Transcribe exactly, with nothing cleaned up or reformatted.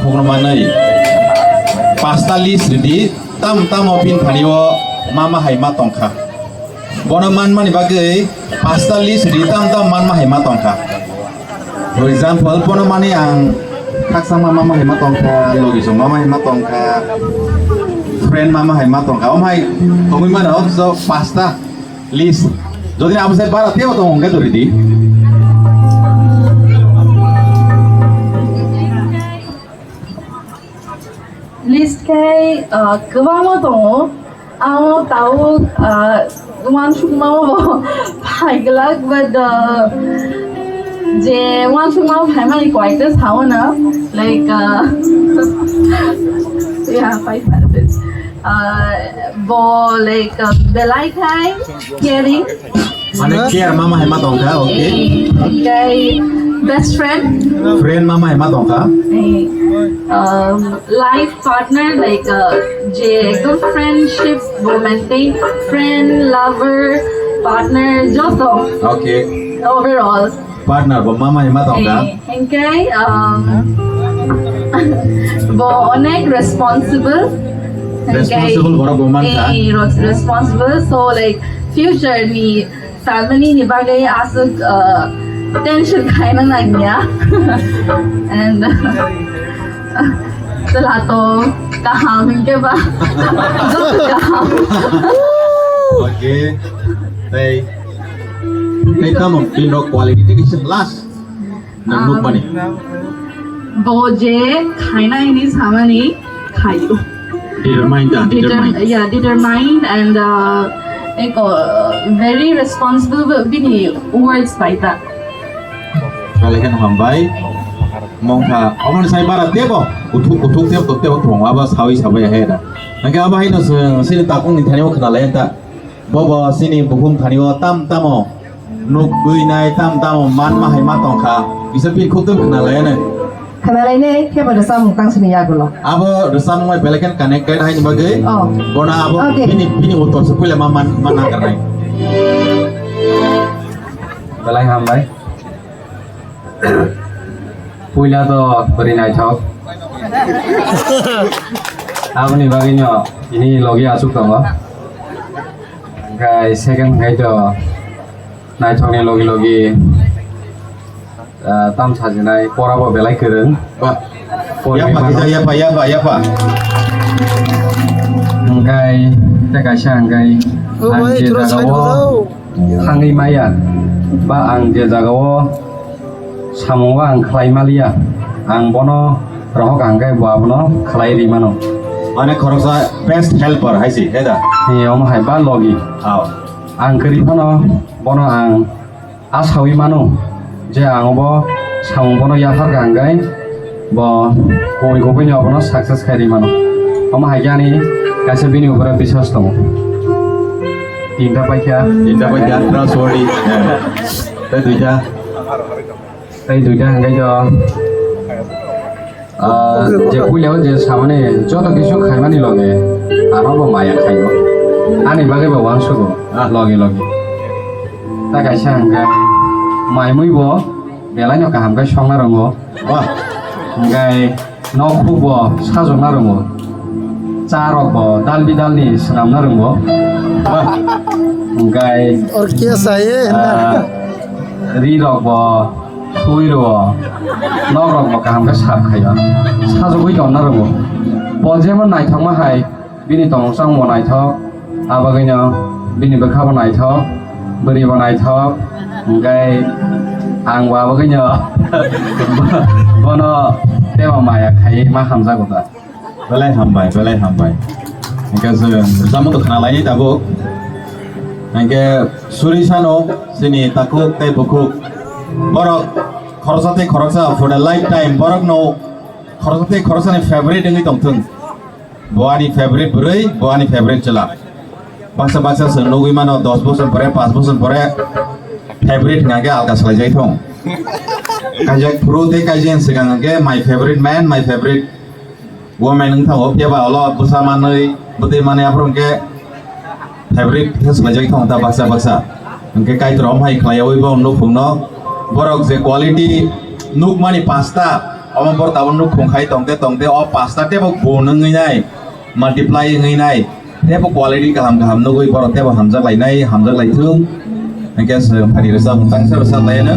Phukno manwi pasta list ridi, tam tamo bini thani o mama hai ma tongkha. Bono manmani bagwi pasta list ridi, tam tam manma hai ma tongkha. For example, bono mani ang khaksa mama hai ma tongkha, logi song mama hai ma tongkha, friend mama hai ma tongkha. Om hai tongwi mano so pasta list. Jodi amo sai bara tebo tong hwnkhe to ridi. List khai, uh, kwbangma tongo. Amo tabuk, uh, uansukma bo phaiglak, but, uh, je uansukma phaimani koyekta sao na, like, uh, yeah, five hundred. Uh, bo, like, uh, belai khai caring. Mane care mama hai ma tongkha, okay. Kai best friend. Friend mama hai ma tongkha. Um, life partner, like, uh, je ekdom friendship bo maintain, friend, lover, partner, joto. Okay. Overall. Partner bo mama hai ma tongkha. Engkai, um, bo onek responsible. Responsible borok bo mankha. Eh, ros-, responsible. So, like, future ni family ni bagwi aswk, uh, tension khaina nangya. And, uh, chwla to kaham hinkhe ba. Joto kaham. Okay. Tei, tei tamo bini rok quality tei kisa last. Nang nukmani. Bo je khaina hini samani khaio. Determined da, Deter-, determined. Yeah, determined and, uh, eko, uh, very responsible bini words bai ta. Kale khe hambai. Mongkha, omoni sai bara tebo. Uthuk, uthuk tebo, tebo thong aba sawi sabai he da. Nangke aba hai no se, sini takung ni thani o khna lai ta. Bobo sini bukhung thani o tam tamo. Nukgwi nai tam tamo manma hai ma tongkha. Kisa bini khuk twi khna lai ne. Khna lai ne, khe bo rwchapmung tang sini yagulo. Abo rwchapmung bai belai khe connected hai ni bagwi. Oh. Bono abo Okay. bini, bini uttor se puila ma man, man nang karnai. Belai hambai. Puila to bwrwi naithok. Aboni bagwino ini logi aswk tongo. Hwnkhe second hwnkhe to naithokni logi logi, ah, tam sajinai porabo belai kwrwng. Bah. Pori Yapa mano. Kita, yapa, yapa, yapa. Hwnkhe tei kaisa hwnkhe Oh, ang bai, je thoro jagao side ko thangwi maya, ba ang je jagao samung ba ang khlai maliya, ang bono rohok ang khe bo abono khlai ri mano. Mane khoroksa best helper hai se, he da? He, omo hai ba logi. Ao. Ang kwrwi phano bono ang asawi mano je ang obo samung bono yaphar kha hwnkhe bo kubui kubui ni obono success khai ri mano. Omo hai khe ani kaisa bini upore biswas tongo. Tinta paikha. Tinta paikha, trustworthy. Tei duita. Tei duita hwnkhe jo. Ah, je puila o je samani joto kisu khaimani loge, ano bo maya khaio. Ani bagwi bo uansugo, ah, loge loge. Ta kaisa hwnkhe maimui bo belai no kaham khe songna rongo. Wah. Hwnkhe nok khuk bo sajokna rongo. Cha rok bo dal bidal ni swnamna rongo. Wah. Hwnkhe Or kya chahiye? Ah, ri rok bo Sui rwo, nok rok bo kaham khe sap khaio. Sajagwi tongna rwo. Bo jemon naithokma hai, bini tongmung chamung bo naithok, abagwino bini bwkha bo naithok, bwrwi bo naithok, hwnkhe ang bo abagwino bono teibo maya khaiwi ma hamjago da. Belai hambai, belai hambai. Hingke chwng rwchapmung to khna lainai tabuk. Hingke suri sano chini takhuk tei bukhuk. Borok khoroksa tei khoroksa for the lifetime borokno khoroksa tei khoroksani favorite wngwi tongthwng. Bo ani favorite bwrwi, bo ani favorite chwla. Baksa baksa chwng nugwi mano dos bosor pore, panch bosor pore favorite hwnka khe alka swlaijak thung. Kaijak phuru tei kaijak swkang hwnkhe my favorite man, my favorite women wng thango, phiya ba ulo bwsa manwi, bwtwi manwi aphuru hwnkhe favorite khe swlaijak thung ta baksa baksa. Hwnkhe Kaitor omo hai khlaiyaui bo nukhungno borok je quality nukmani pasta, Omo borok tabuk nukhung khai tongte tongte o pasta tebo bun wngwi nai, multiply wngwi nai, tebo quality kaham kaham nugwi borok tebo hamjak lainai, hamjak laithung. Hingke se phani rwchap tangsa rwchap laino.